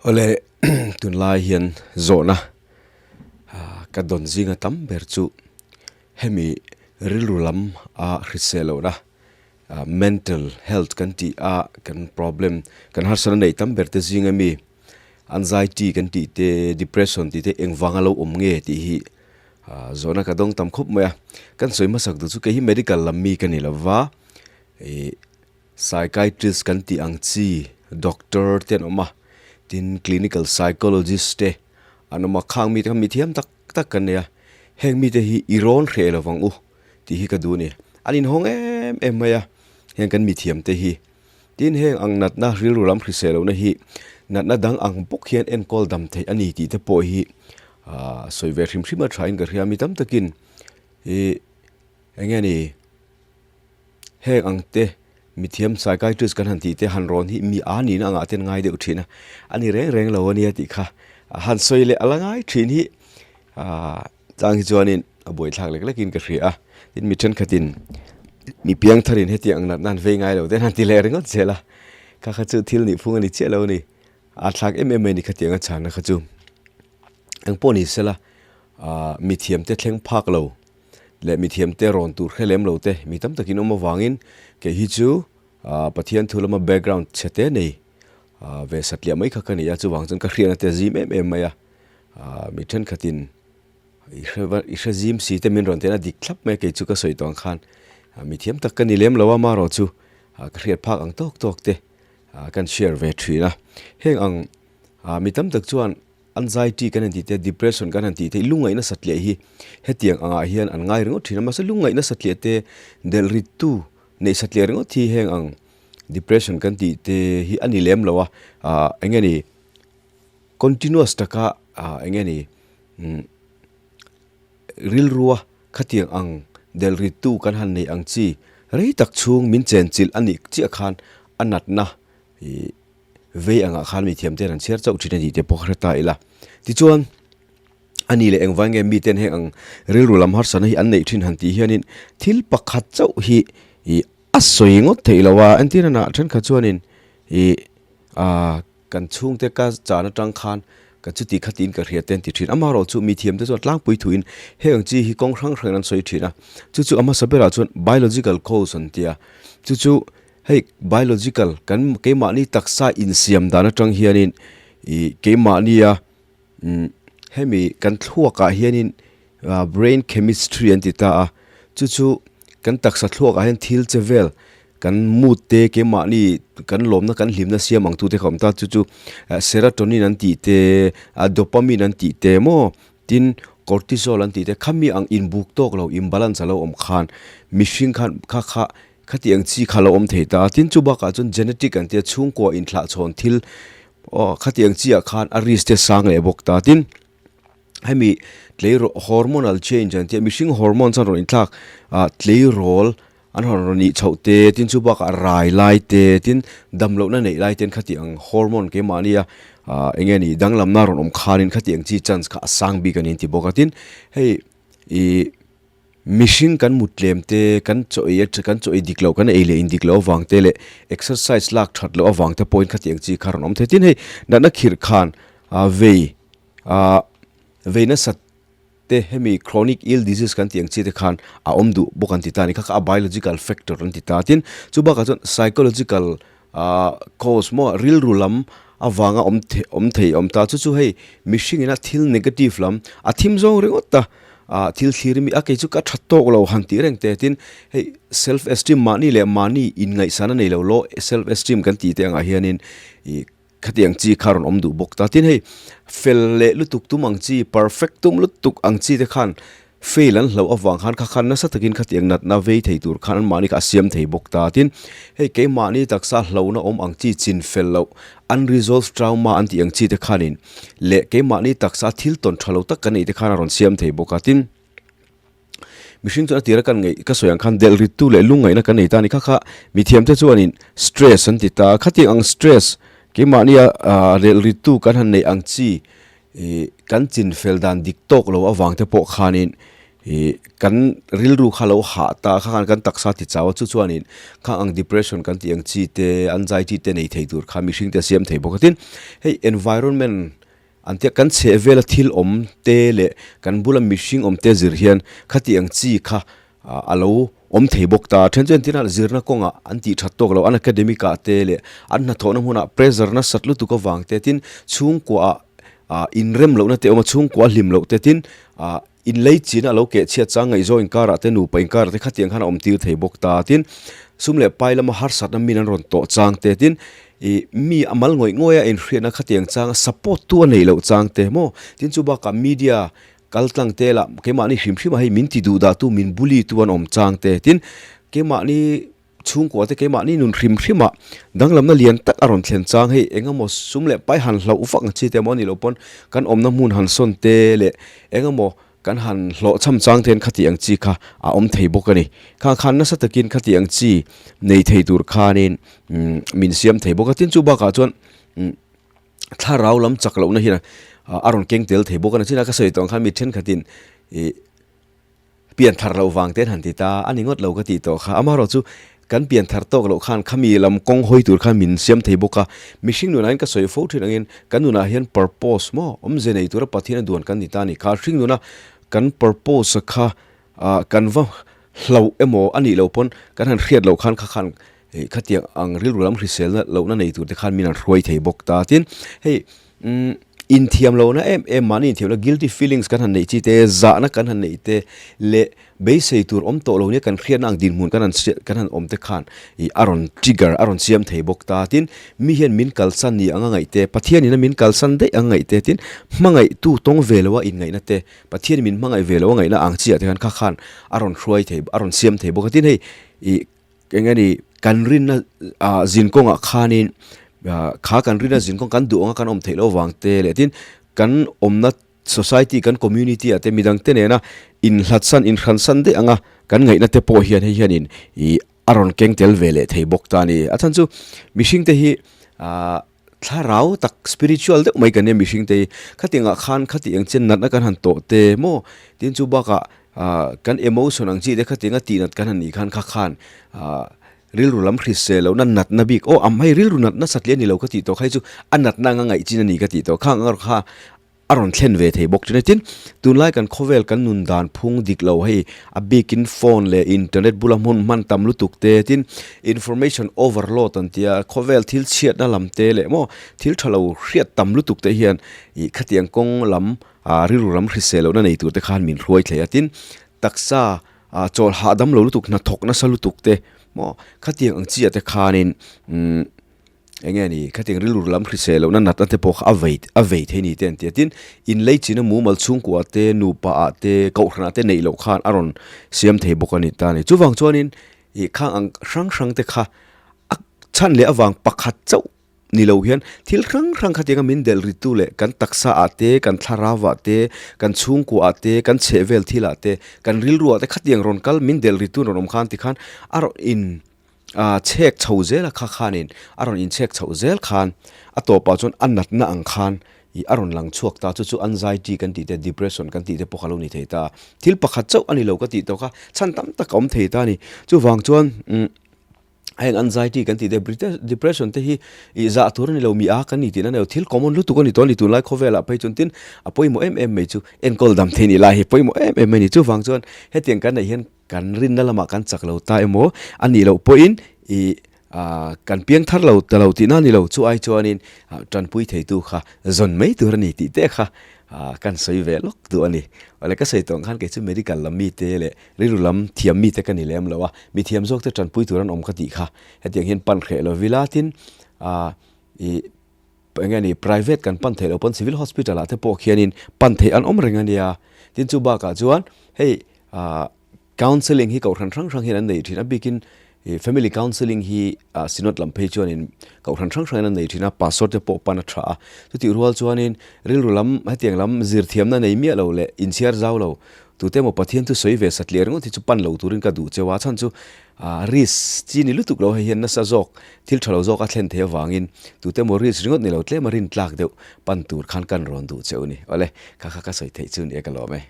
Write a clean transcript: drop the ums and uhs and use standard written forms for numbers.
Awle tunlai hian zawhna ka dawn zinga tam ber chu hemi rilru lam a hrisel lohna mental health kan tih a kan problem kan harsatna neih tam ber te zinga mi anxiety kan tih te depression tih te engvanga lo awm nge tih hi zawhna ka dawng tam khawp mai a. Kan sawi hmasak duh chu kei hi medical lam mi ka ni lova ih Psychiatrist kan tih ang chi doctor te an awm a, tin clinical psychologist te an awm a, khang mite kha mithiam tak tak kan nei a, heng mite hi i rawn hreh lo vang u tih hi ka duh a ni. An inhawng em em mai a, heng kan mithiam te hi. Tin heng ang natna rilru lam hrisel lohna hi natna dang ang bawk hian enkawl dam theih a ni tih te pawh hi ah sawi ve hrim hrim a thain ka hria a, mi tam takin ih eng nge ni. Heng ang te mithiam psychiatrist kan han tih te han rawn hi mi a nihna angah ten ngai deuh thin a, a ni reng reng lo a nia tih kha han sawi leh a la ngai thin hi aaa chang hi chuanin a buaithlak lek lekin ka hria a, tin mi thenkhatin mi piangtharin hetiang ang natna an vei ngai lo te an han ti leh ringawt zel a, kha kha chu thil nih phung a ni chiah lo a ni, a thlak em em mai a ni khatiang a chhanna kha chu engpawh ni sela aaa mithiam te thleng phak lo. leh mithiamte rawn tur hre lem lo te mi tam takin awm avangin kei hi chu ah Pathian thu lama background chhe te nei ah ve satliah mai kha ka ni a, chuvang chuan ka hriatna te a zim em em mai a, ah mi thenkhatin i hre va i hre zim si te min rawn tena dik thlap mai a kei chu ka sawi tawh ang khan ah mithiam tak ka ni lem lo a marawh chu ah ka hriat phak ang tawk tawk te ah kan share ve thin a, heng ang ah mi tam tak chuan. Anxiety kan han tih te, depression kan han tih te, lungngaihna satliah hi hetiang angah hian an ngai ringawt thin a, mahse lungngaihna satliah te delh rittu neih satliah ringawt hi heng ang depression kan tih te hi a ni lem lo a, ah eng nge ni continuous taka ah eng nge ni umm rilrua khatiang ang delh rittu kan han neih ang chi rei tak chhung min chenchilh a nih chiah khan a natna ih. Vei angah khan mithiam ten an chhiar chauh thin a ni tih pawh ka hre ta ila. Tichuan, a ni leh engvai nge miten heng ang rilru lam harsatna hi an neih thin han tih hianin thil pakhat chauh hi ih a sawi ngawt theih lo a. Entir anah thenkhat chuanin ih ah kan chhungte ka chan atang khan ka chuti khatin ka hria te an ti thin. Amaherawh chu mithiam te chuan tlangpui thuin heng ang chi hi kawng hrang hrangin an sawi thin a. Chu chu a hmasa berah chuan biological cause an ti a. Chu chu Hei biological kan keimahni taksa insiam dan atang hianin ih keimahnia umm hemi kan thluakah hianin ah brain chemistry an ti ta a chu chu kan taksa thluakah hian thil che vel kan mood te keimahni kan lawmna kan hlimna siam ang tute kha a awm ta chu chu serotonin an tih te ah dopamine an tih te maw tin cortisol an tih te khami ang inbuk tawk lo imbalance a lo awm khan mihring khan kha kha. Khatiang chi kha lo awm thei ta. Tin chu bakah chuan genetic an tia chhungkua inthlah chhawn thil aw khatiang chi ah khan a risk te sang leh bawk ta. Tin hemi tleirawl hormonal change an tia mihring hormones an rawn inthlak ah tleirawl an rawn rawn nih chhoh te tin chu bakah rai lai te tin damlohna neih lai ten khatiang hormone keimahnia ah eng nge ni danglamna rawn awm khanin khatiang chi chance kha a sang bik a ni an ti bawk a. Tin hei ih. Mihring kan mut tlem te, kan chaw ei a kan chaw ei dik loh, kan ei leh in dik loh avang te leh exercise lak that loh avang te pawhin khatiang chi kha rawn awm thei. Tin hei natna khirh khan ah vei ah vei nasat te hemi chronic ill disease kan tih ang chi te khan a awm duh bawk an ti ta a ni. Kha kha a biological factor an ti ta a. Tin chu bakah chuan psychological ah cause maw rilru lam avanga awm thei awm thei awm ta. Chu chu hei mihringin a thil negative lam a thim zawng ringawt a. ah thil thlir mi a kei chu ka tha tawk lo han tih reng te tin hei self esteem mahni leh mahni inngaihsan a nei lo law self esteem kan tih te angah hianin ih khatiang chi kha rawn awm duh bawk ta tin hei fel leh lutuk tum ang chi perfect tum lutuk ang chi te khan fail an hlauh avang khan kha khan nasa takin khatiang natna vei thei tur khan an mahni kha a siam thei bawk ta tin hei keimahni taksa hlauhna awm ang chi chin fel loh unresolved trauma an tih ang chi te khanin leh keimahni taksa thil tawn tha lo tak kan neih te khan a rawn siam thei bawk a tin mihring chuan a tira kan ngaih ka sawi ang khan delh rittu leh lungngaihna kan nei ta a ni kha kha mithiam te chuanin stress an ti ta a khatiang ang stress keimahnia ah delh rittu kan han neih ang chi ih kan chin fel dan dik tawk lo avang te pawh khanin. Ih kan rilru kha lo hah ta kha khan kan taksa ti chau a chu chuanin khang ang depression kan tih ang chi te anxiety te nei thei tur kha mihring te a siam thei bawk a tin hei environment an tia kan chheh vela thil awm te leh kan bula mihring awm te zir hian khati ang chi kha a lo awm thei bawk ta then chu entirna zirna kawngah an tih that tawk lo an academic ah te leh an hnathawhna hmunah pressure nasat lutuk avang te tin chhungkua ah ah inrem lohna te awm a chhungkua a hlim loh te tin ah Inlei china a lo keh chhiat chang ngaihzaw inkarah te nupa inkarah te khatiang khan a awm tir thei bawk ta tin sum leh pai lama harsatna min an rawn tawh chang te tin ih mi a mal ngawih ngawih a inhriatna khatiang changa support tu a neih loh chang te maw tin chu bakah media kal tlang te lah keimahni hrim hrim ah hei min ti duh dah tu min bully tu an awm chang te tin keimahni Chhungkua te keimahni nun hrim hrimah danglamna lian tak a rawn thlen chang hei eng emaw sum leh pai han hlauh vak ang chi te emaw a nih loh pawn kan awmna hmun han sawn te leh eng emaw kan han hlawhchham chang te hian khati ang chi kha a awm thei bawk a ni. Khang khan nasa takin khati ang chi nei thei tur khanin min siam thei bawk a, tin chu bakah chuan thlarau lam chak lohna hian a rawn keng tel thei bawk a ni. China ka sawi tawh ang khan mi thenkhatin ih. Pian thar loh vang te an han ti ta, a ni ngawt lo ka tih tawh kha. Amaherawh chu kan pian thar tawk loh khan khami lam kawng hawi tur khan min siam thei bawk a. Mihring nunah hian ka sawi fo thin angin kan nunah hian purpose maw awmze nei tura Pathian a duan kan ni ta a ni kha. Hring nuna kan purpose kha kan va hlauh emaw a nih loh pawn kan han hriat loh khan kha khan khatiang ang rilru lam hriselna lohna nei tur te khan min han hruai thei bawk ta. Tin, hei umm inthiam lohna em em mahni inthiam lohna guilty feelings kan han neih chi te, zahna kan han neih te leh beisei tur awm tawh lo nia kan hriatna ang dinhmun kan han kan han awm te khan ih a rawn trigger a rawn siam thei bawk ta. Tin, mi hian min kalsan ni anga ngaih te, Pathianin a min kalsan daih ang ngaih te, tin, hmangaihtu tawng ve loa inngaihna te, Pathianin min hmangaih ve loa ngaihna ang chiah te khan kha khan a rawn hruai thei a rawn siam thei bawk a. Tin, hei ih Eng a ni, kan rinna ah zinkawngah khanin kha kan rinna zinkawng kan duh anga kan awm theih loh vang te leh tin kan awmna society kan community ah te midang te nena inhlatsan inhransan daih anga kan ngaihna te pawh hian hei hianin ih a rawn keng tel ve leh thei bawk ta a ni. A chhan chu mihring te hi ah thlarau tak spiritual deuh mai kan nia mihring te hi khatiangah khan khati ang chian natna kan han tawh te maw tin chu bakah ah kan emotion ang chi te khatianga tih nat kan han nih khan kha khan ah rilru lam hrisel lohna natna bik aw am hei rilru natna satliah a ni lo ka tih tawh kha hi chu a natna anga ngaih chin a ni ka tih tawh khang ang kha a rawn thlen ve thei bawk thin a. Tin, tunlai kan khawvel kan nun dan phung dik lo hei a bikin phone leh internet bula hmun hman tam lutuk te, tin information overload an tia khawvel thil chhiatna lam te leh maw thil tha lo hriat tam lutuk te hian ih khatiang kawng lam ah rilru lam hrisel lohna nei tur te khan min hruai thei a. Tin, taksa ah chawl hahdam lo lutuk hnathawk nasa lutuk te maw khatiang ang chiah te khanin umm Eng nge ni, khatiang rilru lam hrisel lohna natna te pawh kha a vei a vei thei ni te an ti a. Tin, inlei china mumal chhungkua te, nupa ah te, kohhran ah te neih loh khan a rawn siam thei bawk a ni ta a ni. Chuvang chuanin ih khang ang hrang hrang te kha a chhan leh avang pakhat chauh ni lo hian thil hrang hrang khatianga min delh rittu leh kan taksa ah te, kan thlarau ah te, kan chhungkua ah te, kan chhehvel thil ah te, kan rilru ah te khatiang rawn kal min delh rittu an rawn awm khan tikhan a rawn in A chhek chho zel a kha khanin a rawn inchhek chhoh zel khan a tawpah chuan a natna ang khan ih a rawn lang chhuak ta chu chu anxiety kan tih te depression kan tih te pawh kha lo ni thei ta. Thil pakhat chauh a ni lo ka tih tawh kha chhan tam tak a awm thei ta a ni. Chuvang chuan umm heng anxiety kan tih te depression te hi ih zah tur a ni lo mi a kan ni tihna a ni lo thil common lutuk a ni tawh a ni tunlai khawvelah phei chuan tin a pawimawh em em mai chu enkawl dam thei nih lai hi pawimawh em em mai a ni. Chuvang chuan hetiang kan neih hian Kan rinna lamah kan chak lo ta emaw a nih loh pawhin ih kan piang thar lo ta lo tihna a ni lo. Chu ai chuanin tanpui theitu kha zawn mai tur a ni tih te kha kan sawi ve lawk duh a ni. Awle ka sawi tawh ang khan kei chu medical lam mite leh rilru lam thiam mite ka ni lem lo a, mi thiam zawk te tanpui tur an awm ka tih kha hetiang hian pan hreh lo vila tin ih Eng nge ni, private kan pan theih loh pawn civil hospital ah te pawh khianin pan theih an awm reng a nia. Tin chu bakah chuan hei ah counselling hi kohhran hrang hrang hian an nei thin a bikin ih family counselling hi ah synod lam phei chuanin kohhran hrang hrangin an nei thin a, pastor te pawh pan a tha a. Chutih rual chuanin rilru lam hetiang lam zirthiamna nei miah lo leh inchhiar zau lo tute emaw Pathian thu sawi ve satliah ringawt hi chu pan lo turin ka duh cheu a, chhan chu Ah risk chi ni lutuk lo hei hian nasa zawk thil tha lo zawk a thlen thei avangin tute emaw risk ringawt ni lo tlem a rin tlak deuh pan tur khan kan rawn duh cheu ni. Awle, kha kha ka sawi theih chu ni e ka lawm e.